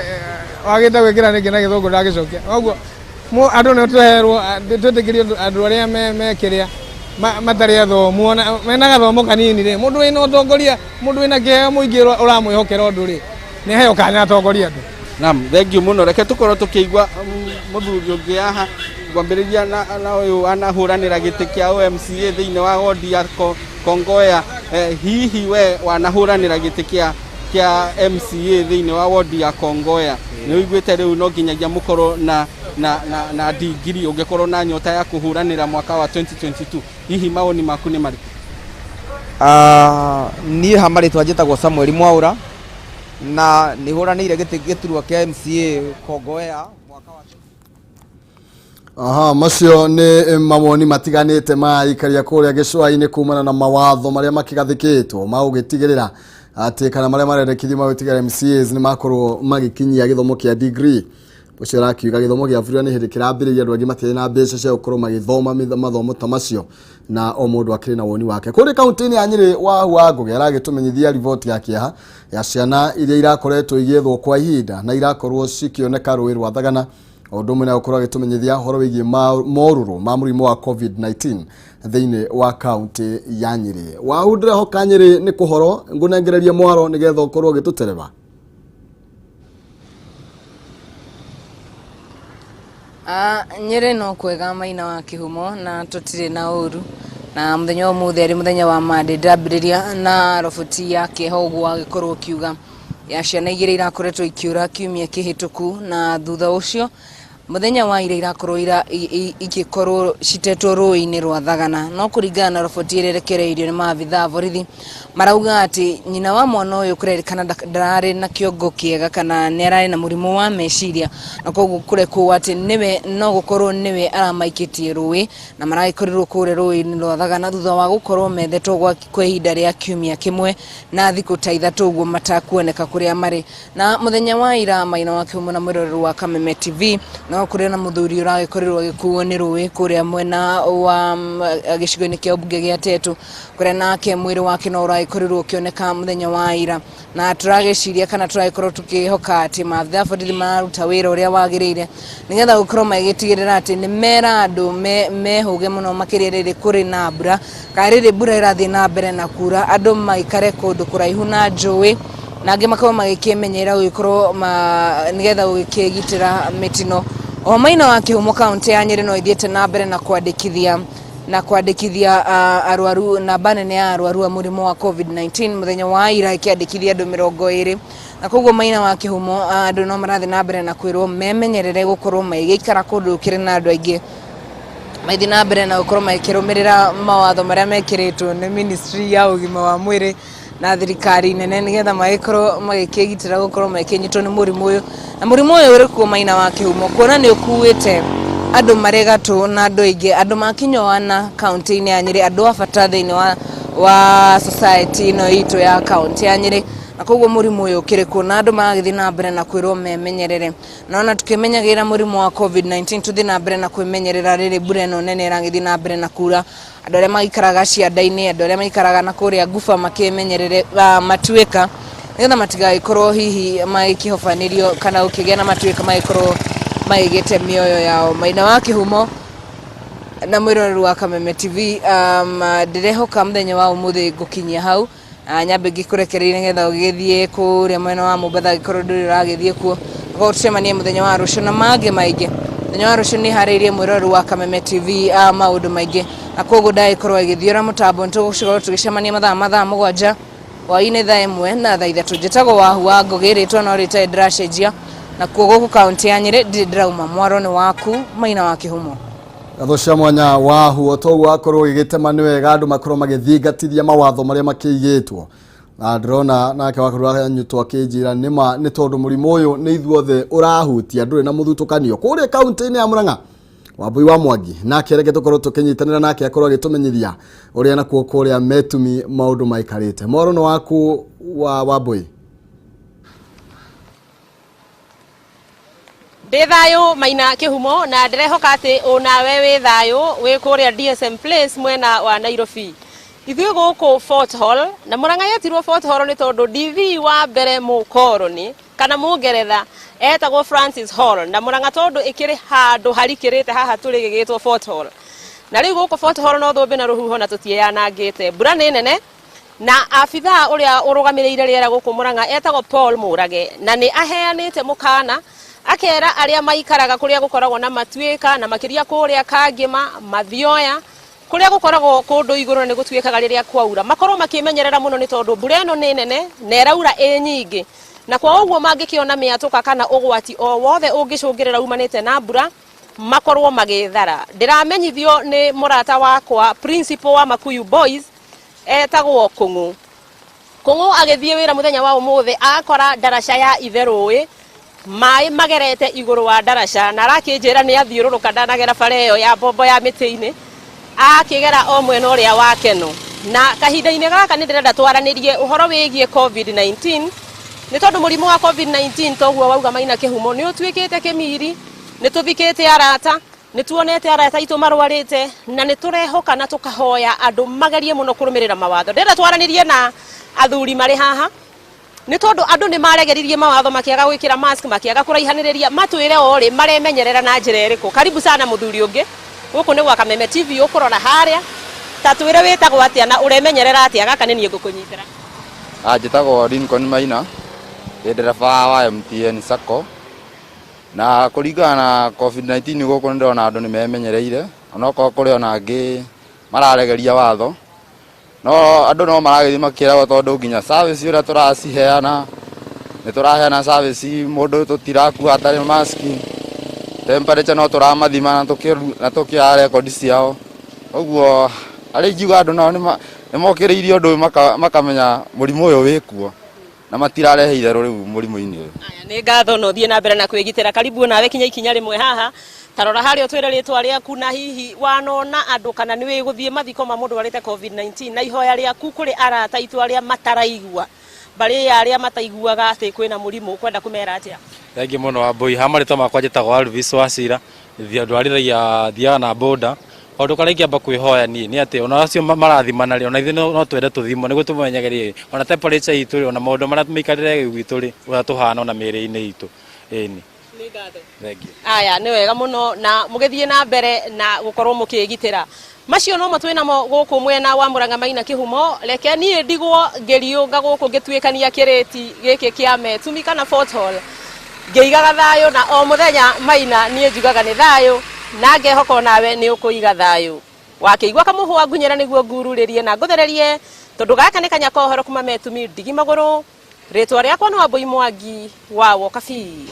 wagĩte gwĩkĩra nĩkĩ na gĩthũngũ ndagĩcokia. Koguo andũ nĩ tũherwo, twĩtĩkĩrio andũ arĩa me kĩrĩa matarĩ athomu ona mena gathomo kanini rĩ, mũndũ wĩna ũtongoria, mũndũ wĩna kĩheo mũingĩ ũramwĩhokera ũndũ rĩ, nĩ aheo kanya atongoria andũ. Naam, thank you mũno. Reke tũkorwo tũkĩigua mũthuri ũngĩ haha, ngwambĩrĩria na ũyũ wanahũranĩra gĩtĩ kĩa OMCA thĩinĩ wa wodi ya Kongoya. Hihi we wanahũranĩra gĩtĩ kĩa MCA thĩinĩ wa wodi ya Kongoya, nĩ ũiguĩte rĩu no nginyagia mũkorwo na degree ũngĩkorwo na nyota ya kũhũranĩra mwaka wa 2022, hihi mawoni maku nĩ marĩkũ? Niĩ ha marĩtwa njĩtagwo Samuel Mwaũra na nĩ hũranĩire gĩtĩ gĩturwa kĩa MCA Kongoea mwaka wa. Aha, macio nĩ mawoni matiganĩte ma aikaria kũrĩa gĩcũa-inĩ kumana na mawatho marĩa makĩgathĩkĩtwo ma gũgĩtigĩrĩra atĩ kana marĩa marendekithio ma gũtigĩrĩra MCAs nĩ makorwo magĩkinyia gĩthomo kĩa degree. Ũcio arakiuga gĩthomo gĩa bure nĩ hĩndĩ kĩrambĩrĩria, andũ angĩ matiarĩ na mbeca cia gũkorwo magĩthoma mathomo ta macio, na o mũndũ akĩrĩ na woni wake. Kũrĩ kaunti-inĩ ya Nyĩrĩ, Wahu wa Ngũgĩ aragĩtũmenyithia riboti ya kĩeha ya ciana iria irakoretwo igĩethwo kwa ihinda na irakorwo cikĩoneka rũĩ rwa Thagana, o ũndũ ũmwe na gũkorwo agĩtũmenyithia ũhoro wĩgiĩ morũrũ ma mũrimũ wa COVID-19 thĩinĩ wa kaunti ya Nyĩrĩ. Wahu, ndĩrehoka Nyĩrĩ nĩ kũhoro, ngũnengererie mwaro nĩgetha ũkorwo ũgĩtũtereba. Nyĩrĩ no kwega, Maina wa Kĩhumo, na tũtirĩ na ũru. Na mũthenya wa ũmũthĩ arĩ mũthenya wa Monday, ndĩrambĩrĩria na roboti ya kĩeha ũguo wagĩkorwo ũkiuga ya ciana igĩrĩ irakoretwo ikiũra kiumia kĩhĩtũku, na thutha ũcio mũthenya wa ira irakorwo igĩkorwo citetwo rũĩ-inĩ rwa Thagana. No kũringana na roboti ĩrĩa ĩrekereirio nĩ maabitha a borithi, marauga atĩ nyina wa mwana ũyũ kũrerĩkana ndararĩ na kĩongo kĩega kana nĩ ararĩ na mũrimũ wa meciria, na koguo kũrekwo atĩ nĩwe no gũkorwo nĩwe aramaikĩtie rũĩ, na maragĩkorirwo kũrĩa rũĩ-inĩ rwa Thagana thutha wa gũkorwo methetwo kwa ihinda rĩa kiumia kĩmwe na thikũ ta 3 ũguo matakuoneka kũrĩa marĩ. Na mũthenya wa ira, Maina wa Kĩhumo na mwĩroreri wa Kameme TV, no kũrĩ na mũthuri ũragĩkorirwo agĩkuo nĩ rũĩ kũrĩa mwena wa gĩcigo-inĩ kĩa ũmbunge gĩa Tetu, kũrĩa nake mwĩrĩ wake no ũragĩkorirwo ũkĩoneka mũthenya wa ira. Na tũragĩciria kana tũragĩkorwo tũkĩhoka atĩ maabitha a borithi mararuta wĩra ũrĩa wagĩrĩire nĩgetha gũkorwo magĩtigĩrĩra atĩ nĩ mera andũ mehũge mũno, makĩria rĩrĩ kũrĩ na mbura kana rĩrĩ mbura ĩrathiĩ na mbere na kura, andũ maikare kũndũ kũraihu na njũĩ na angĩ makorwo magĩkĩmenyerera gũgĩkorwo nĩgetha gũgĩkĩgitĩra mĩtino. O Maina wa Kĩhumo, kaũntĩ ya Nyĩrĩ no ĩthiĩte na mbere na kwandĩkithia arwaru, namba nene ya arwaru a mũrimũ wa COVID-19, mũthenya wa ira ĩkĩandĩkithia andũ 20. Na koguo, Maina wa Kĩhumo, andũ no marathiĩ na mbere na kwĩrwo memenyerere gũkorwo magĩikara kũndũ gũkĩrĩ na andũ aingĩ, magĩthiĩ na mbere na gũkorwo makĩrũmĩrĩra mawatho marĩa mekĩrĩtwo nĩ ministry ya ũgima wa mwĩrĩ na thirikari nene, nĩgetha magĩkorwo magĩkĩgitĩra gũkorwo magĩkĩnyitwo nĩ mũrimũ ũyũ. Na mũrimũ ũyũ ũrĩ kuo, Maina wa Kĩhumo, kuona nĩ ũkuĩte andũ marĩ gatũ na andũ aingĩ, andũ makinyoana kaunti-inĩ ya Nyĩrĩ, andũ a bata thĩinĩ wa society ĩno itũ ya kaunti ya Nyĩrĩ. Na koguo mũrimũ ũyũ ũkĩrĩ kuo na andũ maragĩthiĩ na mbere na kwĩrwo memenyerere. Na ona tũkĩmenyagĩrĩra mũrimũ wa COVID-19, tũthiĩ na mbere na kwĩmenyerera rĩrĩ mbura ĩno nene ĩragĩthiĩ na mbere na kura. Andũ arĩa maikaraga cianda-inĩ, andũ arĩa maikaraga na kũrĩa nguba, makĩmenyerere matuĩka nĩgetha matigagĩkorwo hihi magĩkĩhobanĩrio kana gũkĩgĩa na matuĩka magĩkorwo magĩgĩte mĩoyo yao. Maina wa Kĩhumo na mwĩroreri wa Kameme TV, ndĩrehoka mũthenya wa ũmũthĩ ngũkinyia hau. Nyambe ngĩkũrekererie nĩgetha ũgĩthiĩ kũrĩa mwena wa Mombatha angĩkorwo ndũrĩ ũragĩthiĩ kuo. Korwo tũcemanie mũthenya wa rũciũ na mangĩ maingĩ. Mũthenya wa rũciũ nĩ harĩirie mwĩroreri wa Kameme TV maũndũ maingĩ, na koguo ndagĩkorwo agĩthiũra mũtambo. Nĩ tũgũkorwo tũgĩcemania mathaa 7 hwaĩ-inĩ, thaa 1 na thaa 3. Njĩtagwo Wahu wa Ngũgĩ, rĩtwa no rĩtarĩ ndĩracenjia, na kuo gũkũ kaũntĩ ya Nyĩrĩ ndirĩ ndĩrauma. Mwaro nĩ waku, Maina wa Kĩhumo. Ngatho cia mwanya, Wahu. O toguo wakorwo ũgĩgĩtema, nĩ wega andũ makorwo magĩthingatithia mawatho marĩa makĩigĩtwo, na ndĩrona nake wakorwo anyutwo akĩnjĩra nĩma nĩ tondũ mũrimũ ũyũ nĩ ithuothe ũrahutia, ndũrĩ na mũthutũkanio. Kũrĩa kaunti-inĩ ya Murang'a, Wambui wa Mwangi nake, reke tũkorwo tũkĩnyitanĩra nake akorwo agĩtũmenyithia ũrĩa nakuo kũrĩa Metumi maũndũ maikarĩte. Mwaro nĩ waku wa Wambui. Ndĩ thayũ, Maina Kĩhumo, na ndĩrehoka atĩ ũnawe wĩ thayũ wĩ kũrĩa DSM Place mwena wa Nairobi. Ithuĩ gũkũ Fort Hall, na Murang'a yetirwo Fort Hall nĩ tondũ DV wa mbere mũkoroni kana mũngeretha etagwo Francis Hall, na Murang'a tondũ ĩkĩrĩ handũ harikĩrĩte haha tũrĩ gĩgĩtwo Fort Hall. Na rĩu gũkũ Fort Hall no thũmbĩ na rũhuho na tũtiĩyanangĩte. Mbura nĩ nene, na abithaa ũrĩa ũrũgamĩrĩire rĩera gũkũ Murang'a etagwo Paul Mũrage, na nĩ aheanĩte mũkana akera arĩa maikaraga kũrĩa gũkoragwo na matuĩka, na makĩria kũrĩa Kangĩma, Mathioya, kũrĩa gũkoragwo kũndũ igũrũ na nĩ gũtuĩkaga rĩrĩa kwaura, makorwo makĩmenyerera mũno nĩ tondũ mbura ĩno nĩ nene na ĩraura ĩ nyingĩ, na kwa ũguo mangĩkĩona mĩatũka kana ũgwati o wothe ũngĩcũngĩrĩra umanĩte na mbura, makorwo magĩthara. Ndĩramenyithio nĩ mũrata wakwa principal wa Makuyu Boys etagwo Kũng'ũ. Kũng'ũ agĩthiĩ wĩra mũthenya wa ũmũthĩ akora ndaraca ya itherũĩ maĩ magerete igũrũ wa ndaraca, na arakĩnjĩra nĩ athiũrũrũka, ndanagera bara ĩyo ya mbombo ya mĩtĩ-inĩ, akĩgera o mwena ũrĩa wa Keno. Na kahinda-inĩ gaka nĩ ndĩrenda twaranĩrie ũhoro wĩgiĩ COVID-19, nĩ tondũ mũrimũ wa COVID-19, toguo wauga Maina Kĩhumo, nĩ ũtuĩkĩte kĩmiri. Nĩ tũthikĩte arata, nĩ tuonete arata aitũ marwarĩte, na nĩ tũrehoka na tũkahoya andũ magerie mũno kũrũmĩrĩra mawatho. Ndĩrenda twaranĩrie na athuri marĩ haha, nĩ tondũ andũ nĩ maregeririe mawatho, makĩaga gwĩkĩra mask, makĩaga kũraihanĩrĩria. Matwĩre o rĩ maremenyerera na njĩra ĩrĩkũ. Karibu sana mũthuri ũngĩ, gũkũ nĩ gwa Kameme TV. Ũkũrora harĩa, ta twĩre wĩtagwo atĩa na ũremenyerera atĩa. Gaka nĩ niĩ ngũkũnyitĩra. Njĩtagwo Lincoln Maina, ndĩ ndereba wa MTN Sacco, na kũringana na COVID-19 gũkũ nĩ ndĩrona andũ nĩ memenyereire, onokorwo kũrĩ ona angĩ mararegeria watho, no andũ no maragĩthiĩ makĩragwo, tondũ nginya service ũrĩa tũraciheana, nĩ tũraheana service, mũndũ tũtirakua atarĩ mask, temperature no tũramathima na tũkĩoya record ciao. Ũguo arĩa ingiuga andũ nao nĩ mokĩrĩirie ũndũ ũyũ, makamenya mũrimũ ũyũ wĩkuo na matirarehe itherũ rĩu mũrimũ-inĩ ũyũ. Aya, nĩ ngatho na ũthiĩ na mbere na kwĩgitĩra. Karibu nawe, kinya ikinya rĩmwe haha, ta rora harĩa, ũtwĩre rĩtwa rĩaku, na hihi wanona andũ kana nĩ wĩgũthiĩ mathiko ma mũndũ warĩte COVID-19, na ihoya rĩaku kũrĩ arata aitũ arĩa mataraigua, mbarĩ ya arĩa mataiguaga atĩ kwĩna mũrimũ, ũkwenda kũmera atĩa? Thengiũ mũno, Wambui. Ha marĩtwa makwa njĩtagwo Alvis Wacira, ndwarithagia, thiaga na boda. Kaũndũ karĩa ingĩamba kwĩhoya niĩ nĩ atĩ ona acio marathimana rĩ, ona ithuĩ no twende tũthimwo nĩguo tũmenyagerie ona temperature itũ rĩ, ona maũndũ marĩa mĩikarĩre gwitũ rĩ, ũrĩa tũhana ona mĩĩrĩ-inĩ itũ. Ĩni. Nĩ ngatho. Thengiũ. Aya, nĩ wega mũno na mũgĩthiĩ na mbere na gũkorwo mũkĩgitĩra. Macio nomo twĩ namo gũkũ mwena wa Murang'a, Maina Kĩhumo. Reke niĩ ndigwo ngĩriũnga gũkũ ngĩtuĩkania kĩrĩti gĩkĩ kĩa Metumi kana Fort Hall, ngĩigaga thayũ, na o mũthenya, Maina, niĩ njugaga nĩ thayũ, na ngehoka onawe nĩ ũkũiga thayũ. Wakĩigua kamũhwa ngunyĩra nĩguo ngururĩrie na ngũthererie, tondũ gaka nĩ kanya kohoro kuma Metumi ndigi magũrũ. Rĩtwa rĩakwa nĩ Wambui Mwangi wa Wokabi.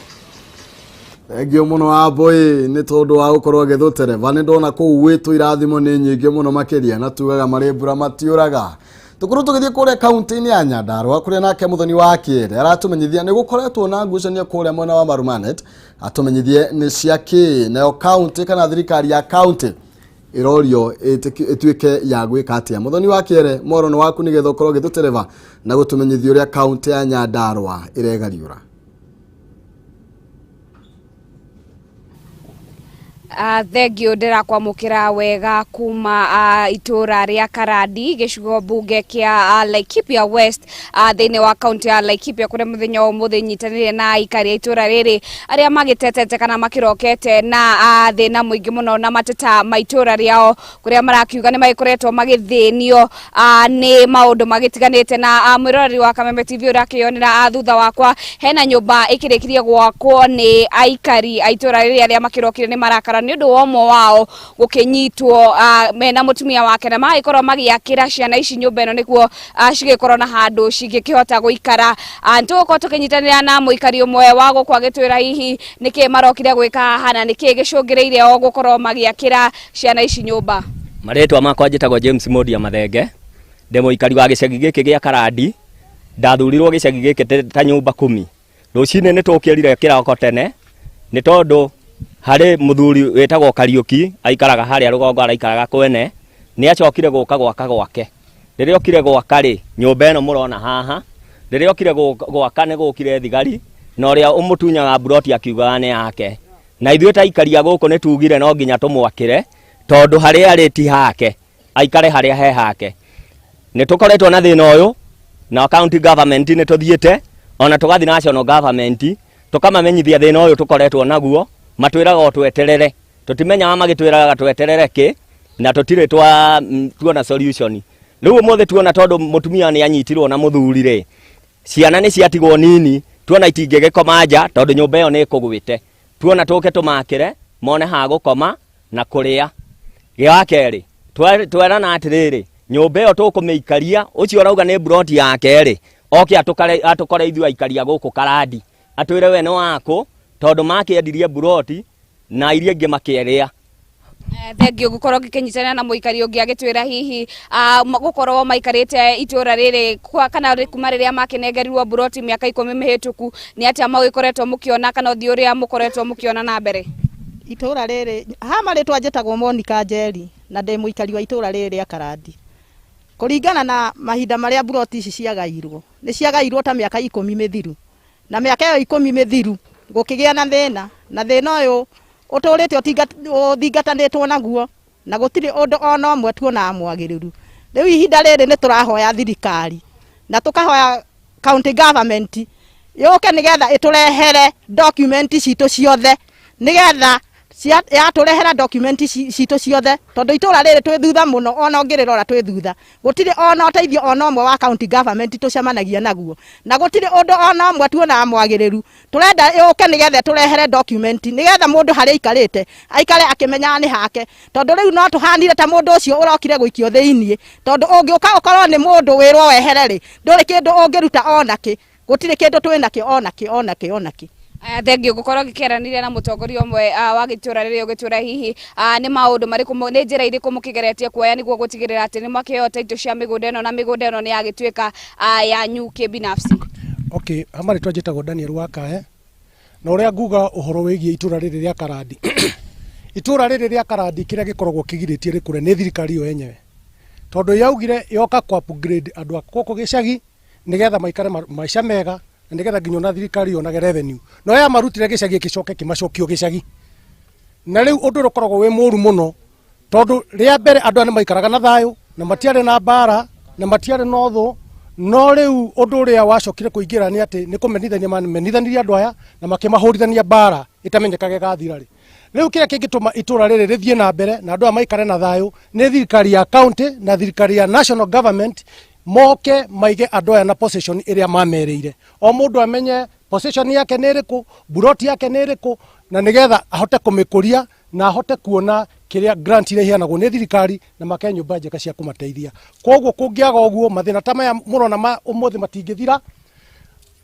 Thengiũ mũno, Wambui, nĩ tondũ wa gũkorwo agĩthũtereba. Nĩ ndona kũu gwitũ irathimo nĩ nyingĩ mũno makĩria, na tugaga marĩ mbura matiũraga. Tũkorwo tũgĩthiĩ kũrĩa kaunti-inĩ ya Nyandarua, kũrĩa nake Mũthoni wa Kĩere aratũmenyithia nĩ gũkoretwo na ngucanio kũrĩa mwena wa Marumanet. Atũmenyithie nĩ cia kĩ, nayo kaunti kana thirikari ya kaunti ĩrorio ĩtuĩke ya gwĩka atĩa. Mũthoni wa Kĩere, mworono waku nĩgetha ũkorwo ũgĩtũtereba na gũtũmenyithia ũrĩa kaunti ya Nyandarua ĩregariũra. Thengio ndĩrakwamũkĩra wega kuma itũra rĩa Karandi, gĩcigo mbunge kĩa Laikipia West, thĩinĩ wa kaunti ya Laikipia, kũrĩa mũthenya wa ũmũthĩ nyitanĩire na aikari a itũra rĩrĩ arĩa magĩtetete kana makĩrokete na thĩna mũingĩ mũno na mateta ma itũra rĩao, kũrĩa marakiuga nĩ magĩkoretwo magĩthĩnio nĩ maũndũ magĩtiganĩte. Na mwĩroreri wa Kameme TV, ũrakĩyonera thutha wakwa hena nyũmba ĩkĩrĩkirie gwakwo nĩ aikari a itũra rĩrĩ arĩa makĩrokire nĩ marakara nĩ ũndũ wa ũmwe wao gũkĩnyitwo mena mũtumia wake, na magagĩkorwo magĩakĩra ciana ici nyũmba ĩno nĩguo cigĩkorwo na handũ cingĩkĩhota gũikara. Nĩtũgũkorwo tũkĩnyitanĩra na mũikari ũmwe wa gũkũ agĩtwĩra hihi nĩkĩ marokire gwĩka haha na nĩkĩ gĩcũngĩrĩirie o gũkorwo magĩakĩra ciana ici nyũmba. Marĩtwa makwa njĩtagwo James Modia Mathenge, ndĩ mũikari wa gĩcagi gĩkĩ gĩa Karandi. Ndathurirwo gĩcagi gĩkĩ ta nyũmba kumi. Rũcinĩ nĩ tũkĩrire kĩroko tene nĩ tondũ harĩ mũthuri wĩtagwo Kariũki aikaraga harĩa rũgongo, araikaraga kwene, nĩ acokire gũka gwaka gwake. Rĩrĩa okire gwaka rĩ, nyũmba ĩno mũrona haha, rĩrĩa okire gwaka nĩ gũkire thigari na ũrĩa ũmũtunyaga mburoti akiugaga nĩ yake. Na ithuĩ ta aikari a gũkũ nĩ tugire no nginya tũmwakĩre, tondũ harĩa arĩ ti hake, aikare harĩa he hake. Nĩ tũkoretwo na thĩna ũyũ na county government, nĩ tũthiĩte ona tũgathiĩ national government tũkamamenyithia thĩna ũyũ tũkoretwo naguo. Matwĩraga o tweterere, tũtimenyaga magĩtwĩraga tweterere kĩ, na tũtirĩ twa tuona solution. Rĩu ũmũthĩ tuona tondũ mũtumia nĩ anyitirwo na mũthuri rĩ, ciana nĩ ciatigwo nini, tuona itingĩgĩkoma nja tondũ nyũmba ĩyo nĩ ĩkũgwĩte, tuona tũke tũmakĩre mone ha gũkoma na kũrĩa. Gĩa kerĩ, twerana atĩrĩrĩ, nyũmba ĩyo tũkũmĩikaria, ũcio ũrauga nĩ mburoti yake rĩ, oke atũkore ithuĩ aikari a gũkũ Karandi, atwĩre we nĩ wakũ, tondũ makĩendirie mburoti na iria ingĩ makĩrĩa. Thengio gũkorwo ngĩkĩnyitanĩra na mũikari ũngĩ agĩtwĩra hihi gũkorwo maikarĩte itũra rĩrĩ kana kuma rĩrĩa makĩnengerirwo mburoti mĩaka 10 mĩhĩtũku, nĩ atĩa magĩkoretwo mũkĩona kana ũthiĩ ũrĩa mũkoretwo mũkĩona na mbere. Itũra rĩrĩ ha marĩtwa njĩtagwo Monica Njeri na ndĩ mũikari wa itũra rĩrĩ rĩa Karandi. Kũringana na mahinda marĩa mburoti ici ciagairwo, nĩ ciagairwo ta mĩaka 10 mĩthiru, na mĩaka ĩyo 10 mĩthiru gũkĩgĩa na thĩna, na thĩna ũyũ ũtũrĩte ũthingatanĩtwo naguo na gũtirĩ ũndũ ona ũmwe tuonaga mwagĩrĩru. Rĩu ihinda rĩrĩ nĩ tũrahoya thirikari na tũkahoya county government yũke nĩgetha ĩtũrehere document citũ ciothe, nĩgetha yatũrehera document citũ ciothe, tondũ itũra rĩrĩ twĩ thutha mũno, ona ũngĩrĩrora twĩ thutha. Gũtirĩ ona ũteithio ona ũmwe wa county government tũcemanagia naguo, na gũtirĩ ũndũ ona ũmwe tuonaga mwagĩrĩru. Tũrenda yũke nĩgetha ĩtũrehere document, nĩgetha mũndũ harĩa aikarĩte aikare akĩmenyaga nĩ hake, tondũ rĩu no tũhanire ta mũndũ ũcio ũrokire gũikio thĩiniĩ, tondũ ũngĩũka ũkorwo nĩ mũndũ wĩrwo wehere rĩ, ndũrĩ kĩndũ ũngĩruta onakĩ, gũtirĩ kĩndũ twĩ nakĩo onakĩ onakĩ onakĩ. Thengio gũkorwo ngĩkĩaranĩria na mũtongoria ũmwe wa gĩtũra rĩrĩ ũgĩtwĩra hihi nĩ maũndũ marĩkũ nĩ njĩra irĩkũ mũkĩgeretie kuoya nĩguo gũtigĩrĩra atĩ nĩ mwakĩheo title cia mĩgũnda ĩno na mĩgũnda ĩno nĩ yagĩtuĩka yanyu kĩbinafsi. Okay, ha marĩtwa njĩtagwo Daniel Wakae, na ũrĩa nguga ũhoro wĩgiĩ itũra rĩrĩ rĩa Karandi, itũra rĩrĩ rĩa Karandi, kĩrĩa gĩkoragwo kĩgirĩtie rĩkũre nĩ thirikari yo yenyewe, tondũ yaugire yoka ku upgrade andũ a gũkũ gĩcagi nĩgetha maikare maica mega na nĩgetha nginya ona thirikari yonage revenue, no yamarutire gĩcagi ĩgĩcoke ĩkĩmacokio gĩcagi. Na rĩu ũndũ ũrĩa ũkoragwo wĩ mũru mũno, tondũ rĩa mbere andũ aya nĩ maikaraga na thayũ na matiarĩ na mbara na matiarĩ na ũthũ, no rĩu ũndũ ũrĩa wacokire kũingĩra nĩ atĩ nĩ kũmenithania mamenithanirie andũ aya na makĩmahũrithania mbara ĩtamenyekaga ĩgathira rĩ. Rĩu kĩrĩa kĩngĩtũma itũra rĩrĩ rĩthiĩ na mbere na andũ aya maikare na thayũ nĩ thirikari ya county na thirikari ya national government moke maige andũ aya na position ĩrĩa mamerĩire, o mũndũ amenye position yake nĩ ĩrĩkũ, buroti yake nĩ ĩrĩkũ, na nĩgetha ahote kũmĩkũria na ahote kuona kĩrĩa grant iria iheanagwo nĩ thirikari na make nyũmba njega cia kũmateithia. Koguo kũngĩaga ũguo, mathĩna ta maya mũrona ma ũmũthĩ matingĩthira,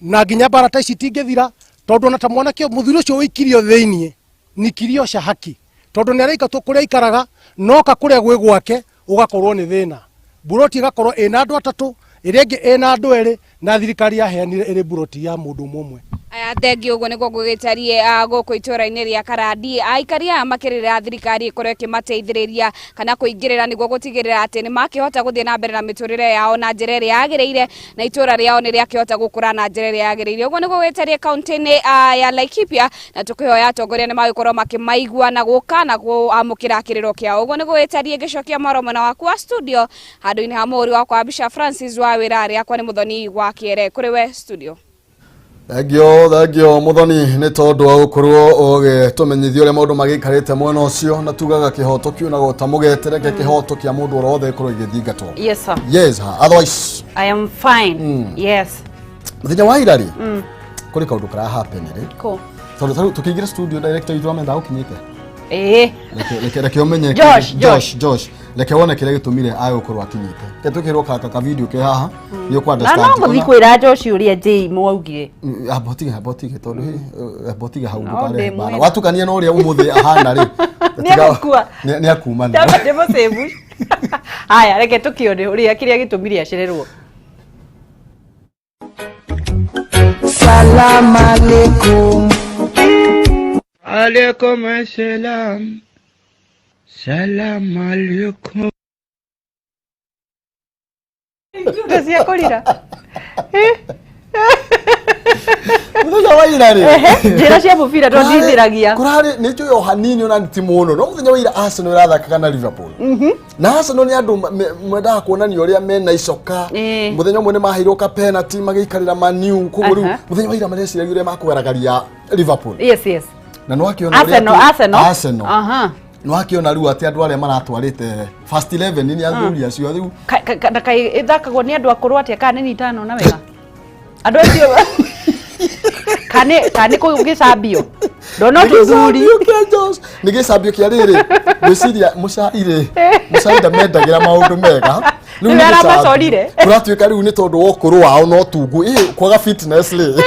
na nginya mbara ta ici itingĩthira, tondũ ona ta mwanake mũthuri ũcio ũikirio thĩiniĩ ni kilio cha haki, tondũ nĩ araingatwo kũrĩa aikaraga noka kũrĩa gwĩ gwake ũgakorwo nĩ thĩna, mburoti ĩgakorwo ĩna andũ atatũ, ĩrĩa ĩngĩ ĩna andũ erĩ. Na thirikari yaheanire ĩrĩ mburoti ya mũndũ ũmwe ũmwe. Aya thengiũ ũguo nĩguo gũgĩtariĩ gũkũ itũra-inĩ rĩa Karandi. Aikari aya makĩrĩra thirikari ĩkorwo ĩkĩmateithĩrĩria kana kũingĩrĩra nĩguo gũtigĩrĩra atĩ nĩmakĩhota gũthiĩ na mbere na mĩtũrĩre yao na njĩra ĩrĩa yagĩrĩire na itũra rĩao nĩ rĩakĩhota gũkũra na njĩra ĩrĩa yagĩrĩire. Ũguo nĩguo gũgĩtariĩ kaunti-inĩ ya Laikipia na tũkĩhoya atongoria nĩmagĩkorwo makĩmaigua na gũka na kũamũkĩra kĩrĩro kĩao. Ũguo nĩguo gũgĩtariĩ ngĩcokia mwaro mwena waku wa studio handũ-inĩ ha mũhũri wakwa wa mbica Francis wa wĩra rĩakwa nĩ Mũthoni wa Kĩere. Kũrĩ we studio. Thengio, thengio Muthoni nĩ tondũ wa gũkorwo ũgĩtũmenyithia ũrĩa maũndũ magĩikarĩte mwena ũcio na tugaga kĩhoto kiunagwo ta mũgete reke kĩhoto kĩa mũndũ oro wothe gĩkorwo gĩgĩthingatwo. Yes, sir. Yes, ha. Otherwise I am fine. Yes. Mũthenya wa ira rĩ kũrĩ kaũndũ kara happen rĩ Cool. tondũ tarĩu tũkĩingĩra studio director witũ amendaga gũkinyĩte Eh. reke reke ũmenye Josh, Josh Josh reke wone kĩrĩa gĩtũmire age gũkorwo akinyĩte reke twĩkĩrwo ka video ke haha nĩ ũkũ Na understand. no mũthiĩ kwĩra Josh ũrĩa Jay mwaugire. Amba ũtige amba ũtige tondũ amba ũtige hau No, ndũkarehe ndĩ mbara mwĩra. watukania na ũrĩa ũmũthĩ ahana rĩ Nĩegũkua. nĩ akumana. Ndamba ndĩmũcĩbu. Haya, reke tũkĩone ũrĩa kĩrĩa gĩtũmire acererwo. Salam alaikum. Alaikum assalam. Salam alaikum. Indo cia kũrira. Mũthenya wa ira rĩ Ehe, njĩra cia mũbira tondithĩragia. Kũrarĩ nĩ njũĩ o hanini ona ti mũno no mũthenya wa ira Arsenal ĩrathakaga na Liverpool na Arsenal nĩ andũ mendaga kuonania ũrĩa mena icoka. Mũthenya ũmwe nĩ maheirwo ka penalty magĩikarĩra Man U koguo rĩu mũthenya wa ira mareciragia ũrĩa makũgaragaria Liverpool. Yes, yes. Na nĩ wakĩona ũrĩa Arsenal, Arsenal. Arsenal. Aha. Nĩ wakĩona rĩu atĩ andũ arĩa maratwarĩte first 11 nĩ athuri acio rĩu Na kaĩ ĩthakagwo nĩ andũ akũrũ atĩa kana nĩ itano na wega? Andũ acio kana nĩ gĩcambio ndona tũthuri. Nĩ gĩcambio kĩa rĩrĩ ngwĩciria mũcai rĩ mũcai ndamendagĩra maũndũ mega. Rĩu Nĩwe nĩ gĩcambio. aramacorire. Kũratuĩka rĩu nĩ tondũ wa ũkũrũ wao no tungu ĩ kwaga fitness rĩ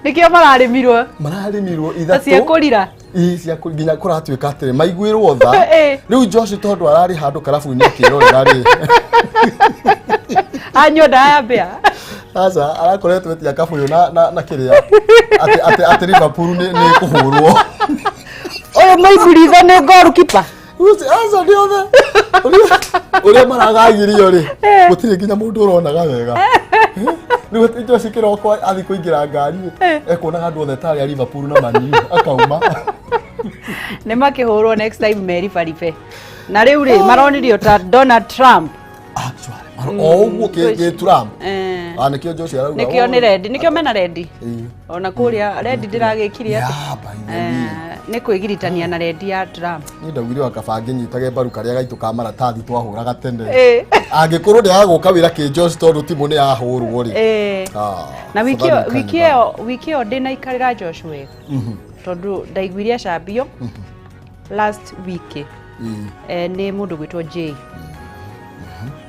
Nĩkĩo mararĩmirwo mararĩmirwo ta cia ithatũ kũrira. Ĩ, cia nginya kũratuĩka atĩrĩ maiguĩrwo tha. Rĩu Josh tondũ ararĩ handũ karabu-inĩ akĩrorera rĩ anyua ndawa ya mbĩa. Aca arakoretwo etia kabũyũ na kĩrĩa atĩ Liverpool nĩ kũhũrwo. Ũyũ mũiburitho nĩ goalkeeper. Aca nĩ othe ũrĩa maragagirio rĩ gũtirĩ nginya mũndũ ũronaga wega. Rĩu atĩ Josh kĩroko athiĩ kũingĩra ngari rĩ ekuonaga andũ othe tarĩ a Liverpool na Man U akauma. Nĩ makĩhũrwo next time meribaribe. Na rĩu rĩ maronirio ta Donald Trump. O ũguo kĩ Trump. Ah nĩkĩo Josh arauga. Nĩkĩo nĩ rendi, nĩkĩo mena rendi. Ĩĩ. Ona kũrĩa rendi ndĩragĩkire atĩ. Nĩ kwĩgiritania na rendi ya Trump. Niĩ ndaugire o kaba ngĩnyitage mbaru karĩa gaitũ ka maratathi twahũraga tene. Angĩkorwo ndĩragũka wĩra kĩ Josh tondũ timũ nĩ yahũrwo rĩ. Na wiki afadhali ĩyo wiki ũkae ĩyo wiki ĩyo ndĩnaikarĩra Josh wega. Tondũ ndaiguire acambio last week nĩ mũndũ gwĩtwo Jay.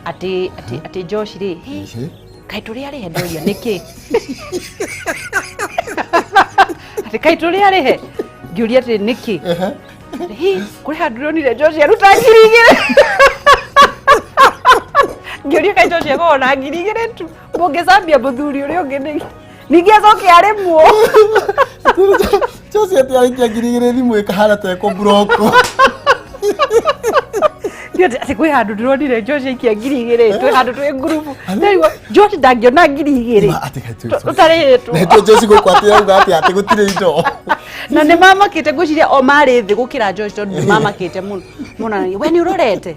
Atĩ atĩ atĩ Josh rĩ kaĩ tũrĩ arĩhe ndoria nĩkĩ? Atĩ kaĩ tũrĩ arĩhe ngĩũria atĩ nĩkĩ? Hi, kũrĩ handũ ndĩronire Josh aruta 2,000. Ngĩũria kaĩ Josh akoragwo na 2,000 tu mũngĩcambia mũthuri ũrĩa ũngĩ nĩkĩ? Ningĩ acoke arĩmwo. Josh atĩ arĩkia 2,000 thimũ ĩkahana ta ĩkũmburoko. Atĩ kwĩ handũ ndĩronire Josh aikia 2,000 twĩ handũ twĩ ngurubu. Ndaigua Josh ndangĩona 2,000 ũtarĩhĩtwo. Nĩkĩo Josh gũkũ atĩ auga atĩ atĩ gũtirĩ indo. Na nĩ mamakĩte ngwĩciria o marĩ thĩ gũkĩra Josh tondũ nĩ mamakĩte mũno. Monanagia we nĩ ũrorete.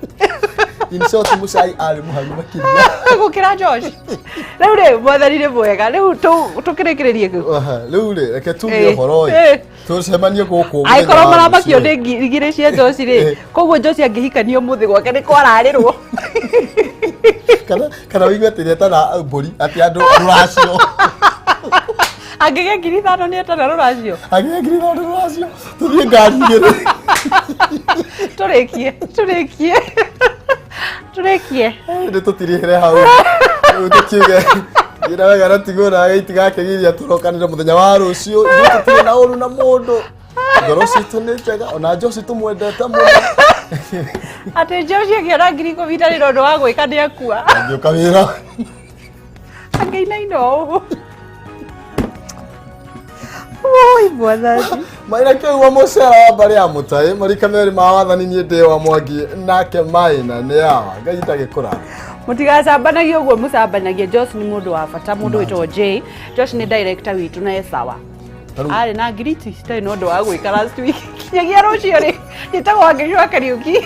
In short mũcai arĩ mũharu makĩria. Gũkĩra Josh. Rĩu rĩ mwathani nĩ mwega rĩu tũkĩrĩkĩrĩrie kũ. Rĩu rĩ reke tuge ũhoro ĩ. Tũcemanie gũkũ mũthenya Angĩkorwo wa maramakio rũciũ. nĩ 2,000 cia Josh rĩ koguo Josh angĩhikanio ũmũthĩ gwake nĩ kwararĩrwo. Kana ũigue atĩ nĩetana mbũri atĩ andũ rũracio. Angĩgĩa 5,000 nĩetana rũracio. Angĩgĩa 5,000 rũracio tũthiĩ ngari igĩrĩ. Tũrĩkie tũrĩkie tũrĩkie. Nĩ tũtirihĩre hau. Rĩu tũkiuge ngira wega na tigwo na itigakĩgiria tũrokanĩre mũthenya wa rũciũ. Ithuĩ tũtirĩ na ũru na mũndũ. Ngoro citũ nĩ njega ona Josh tũmwendete mũno. Atĩ Josh akĩona 10,000 itarĩ na ũndũ wa gwĩka nĩ akua. Angĩũka wĩra. Angĩinaina ũũ. Woi mwathani. Maina kĩu mũcera wa mbarĩ ya mũtaĩ marika merĩ ma wathani niĩ ndĩ wa Mwangi nake Maina nĩ awa Ngai ndagĩkũra. Mũtigacambanagie ũguo mũcambanagie. Josh nĩ mũndũ wa bata, mũndũ wĩtagwo Jay. Josh nĩ director witũ na e sawa. Arĩ na ngiriti citarĩ na ũndũ wa gwĩka last week. Kinyagia rũciũ rĩ, njĩtagwo Wangeci wa Kariũki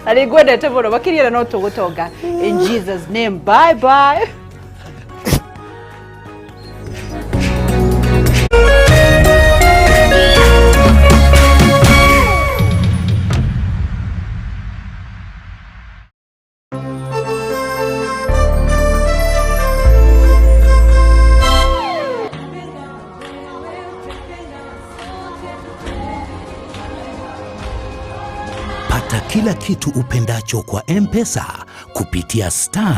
na nĩ ngwendete mũno makĩria na no tũgũtonga in Jesus name. Bye bye. Pata kila kitu upendacho kwa M-Pesa kupitia star